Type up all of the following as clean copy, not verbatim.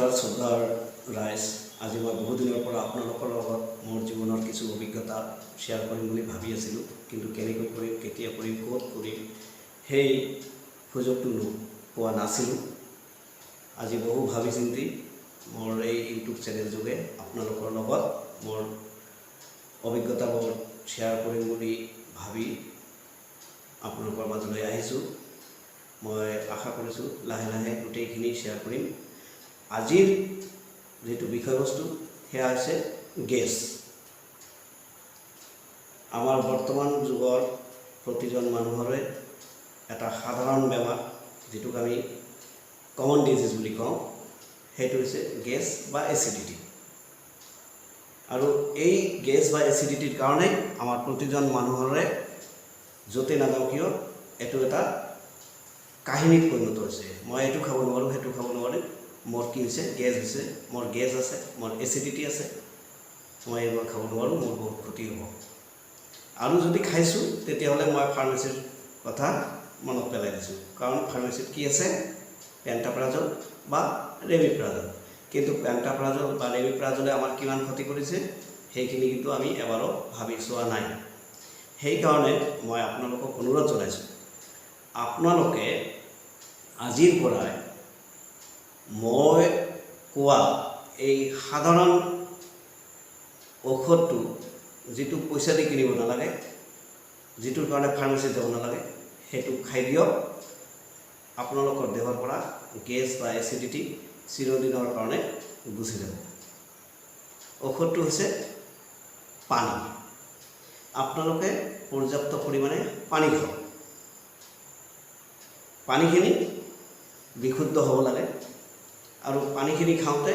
Doctor শ্ৰদ্ধাৰ ৰাইজ, আজি মই বহুদিনৰ পৰা আপোনালোকৰ লগত মোৰ জীৱনৰ কিছু অভিজ্ঞতা শ্বেয়াৰ কৰিম বুলি ভাবি আছিলোঁ। কিন্তু কেনেকৈ কৰিম, কেতিয়া কৰিম, ক'ত কৰিম, সেই সুযোগটো পোৱা নাছিলোঁ। আজি বহু ভাবি চিন্তি মোৰ এই ইউটিউব চেনেল যোগে আপোনালোকৰ লগত মোৰ অভিজ্ঞতাবোৰ শ্বেয়াৰ কৰিম বুলি ভাবি আপোনালোকৰ মাজলৈ আহিছোঁ। মই আশা কৰিছোঁ, লাহে লাহে গোটেইখিনি শ্বেয়াৰ কৰিম। আজিৰ যিটো বিষয়বস্তু, সেয়া হৈছে গেছ। আমাৰ বৰ্তমান যুগৰ প্ৰতিজন মানুহৰে এটা সাধাৰণ বেমাৰ, যিটোক আমি কমন ডিজিজ বুলি কওঁ, সেইটো হৈছে গেছ বা এচিডিটি। আৰু এই গেছ বা এচিডিটিৰ কাৰণে আমাৰ প্ৰতিজন মানুহৰে য'তে নাযাওঁ কিয়, এইটো এটা কাহিনীত পৰিণত হৈছে। মই এইটো খাব নোৱাৰোঁ, সেইটো খাব নোৱাৰোঁ, মোৰ কি হৈছে? গেছ হৈছে, মোৰ গেছ আছে, মোৰ এচিডিটি আছে, মই এইবোৰ খাব নোৱাৰোঁ, মোৰ বহুত ক্ষতি হ'ব। আৰু যদি খাইছোঁ, তেতিয়াহ'লে মই ফাৰ্মাচীৰ কথা মনত পেলাই দিছোঁ। কাৰণ ফাৰ্মাচীত কি আছে? পেণ্টাপ্ৰাজল বা ৰেমিপ্ৰাজল। কিন্তু পেণ্টাপ্ৰাজল বা ৰেমিপ্ৰাজলে আমাৰ কিমান ক্ষতি কৰিছে, সেইখিনি কিন্তু আমি এবাৰো ভাবি চোৱা নাই। সেইকাৰণে মই আপোনালোকক অনুৰোধ জনাইছোঁ, আপোনালোকে আজিৰ পৰাই মই কোৱা এই সাধাৰণ ঔষধটো, যিটো পইচা দি কিনিব নালাগে, যিটোৰ কাৰণে ফাৰ্মাচীত যাব নালাগে, সেইটো খাই দিয়ক। আপোনালোকৰ দেহৰ পৰা গেছ বা এচিডিটি চিৰদিনৰ কাৰণে গুচি যাব। ঔষধটো হৈছে পানী। আপোনালোকে পৰ্যাপ্ত পৰিমাণে পানী খাওক। পানীখিনি বিশুদ্ধ হ'ব লাগে। আৰু পানীখিনি খাওঁতে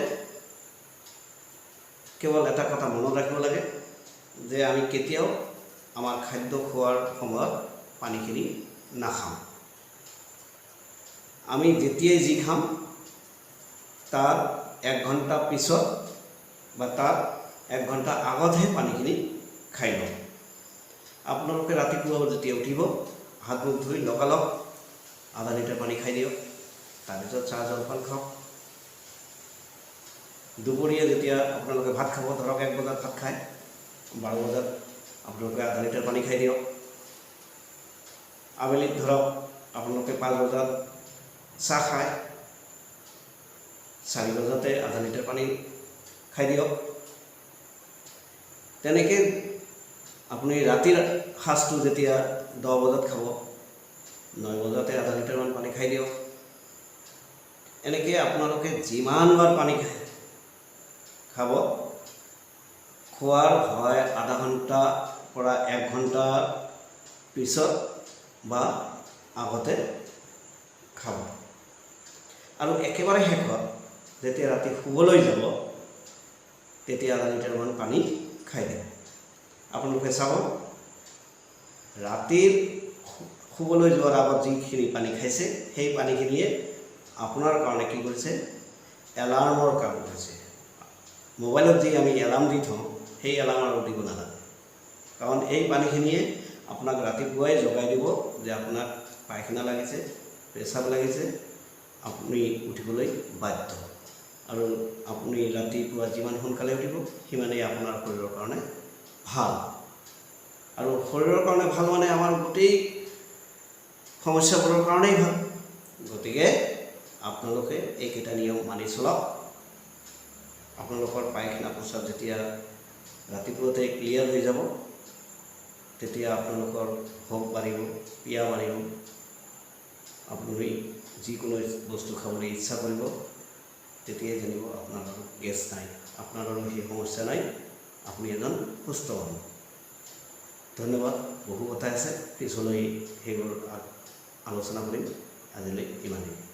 কেৱল এটা কথা মনত ৰাখিব লাগে যে আমি কেতিয়াও আমাৰ খাদ্য খোৱাৰ সময়ত পানীখিনি নাখাওঁ। আমি যেতিয়াই যি খাম, তাৰ এক ঘণ্টা পিছত বা তাৰ এক ঘণ্টা আগতহে পানীখিনি খাই লওঁ। আপোনালোকে ৰাতিপুৱা যেতিয়া উঠিব, হাত মুখ ধুই লগালগ আধা লিটাৰ পানী খাই দিয়ক। তাৰপিছত চাহ জলপান খাওক। দুপৰীয়া যেতিয়া আপোনালোকে ভাত খাব, ধৰক 1 বজাত ভাত খায়, 12 বজাত আপোনালোকে আধা লিটাৰ পানী খাই দিয়ক। আবেলিত ধৰক আপোনালোকে 5 বজাত চাহ খায়, 4 বজাতে আধা লিটাৰ পানী খাই দিয়ক। তেনেকৈ আপুনি ৰাতিৰ সাঁজটো যেতিয়া 10 বজাত খাব, 9 বজাতে আধা লিটাৰমান পানী খাই দিয়ক। এনেকৈ আপোনালোকে যিমানবাৰ পানী খায় খাব, খোৱাৰ হয় আধা ঘণ্টাৰ পৰা এক ঘণ্টাৰ পিছত বা আগতে খাব। আৰু একেবাৰে শেষত যেতিয়া ৰাতি শুবলৈ যাব, তেতিয়া আধা লিটাৰমান পানী খাই দিব। আপোনালোকে চাব, ৰাতিৰ শুবলৈ যোৱাৰ আগত যিখিনি পানী খাইছে, সেই পানীখিনিয়ে আপোনাৰ কাৰণে কি কৰিছে? এলাৰ্মৰ কাম কৰিছে। মোবাইলত যি আমি এলাৰ্ম দি থওঁ, সেই এলাৰ্ম আৰু দিব নালাগে। কাৰণ এই পানীখিনিয়ে আপোনাক ৰাতিপুৱাই জগাই দিব যে আপোনাক পায়খানা লাগিছে, পেচাব লাগিছে, আপুনি উঠিবলৈ বাধ্য। আৰু আপুনি ৰাতিপুৱা যিমান সোনকালে উঠিব, সিমানেই আপোনাৰ শৰীৰৰ কাৰণে ভাল। আৰু শৰীৰৰ কাৰণে ভাল মানে আমাৰ গোটেই সমস্যাবোৰৰ কাৰণেই ভাল। গতিকে আপোনালোকে এইকেইটা নিয়ম মানি চলক। আপোনালোকৰ পায়খানা প্ৰস্ৰাৱ যেতিয়া ৰাতিপুৱাতে ক্লিয়াৰ হৈ যাব, তেতিয়া আপোনালোকৰ ভোক বাঢ়িব, পিয়াহ বাঢ়িব। আপুনি যিকোনো বস্তু খাবলৈ ইচ্ছা কৰিব। তেতিয়াই জানিব আপোনাৰ আৰু গেছ নাই, আপোনাৰ আৰু সেই সমস্যা নাই, আপুনি এজন সুস্থ মানুহ। ধন্যবাদ। বহু কথা আছে, পিছলৈ সেইবোৰ আলোচনা কৰিম। আজিলৈ ইমানেই।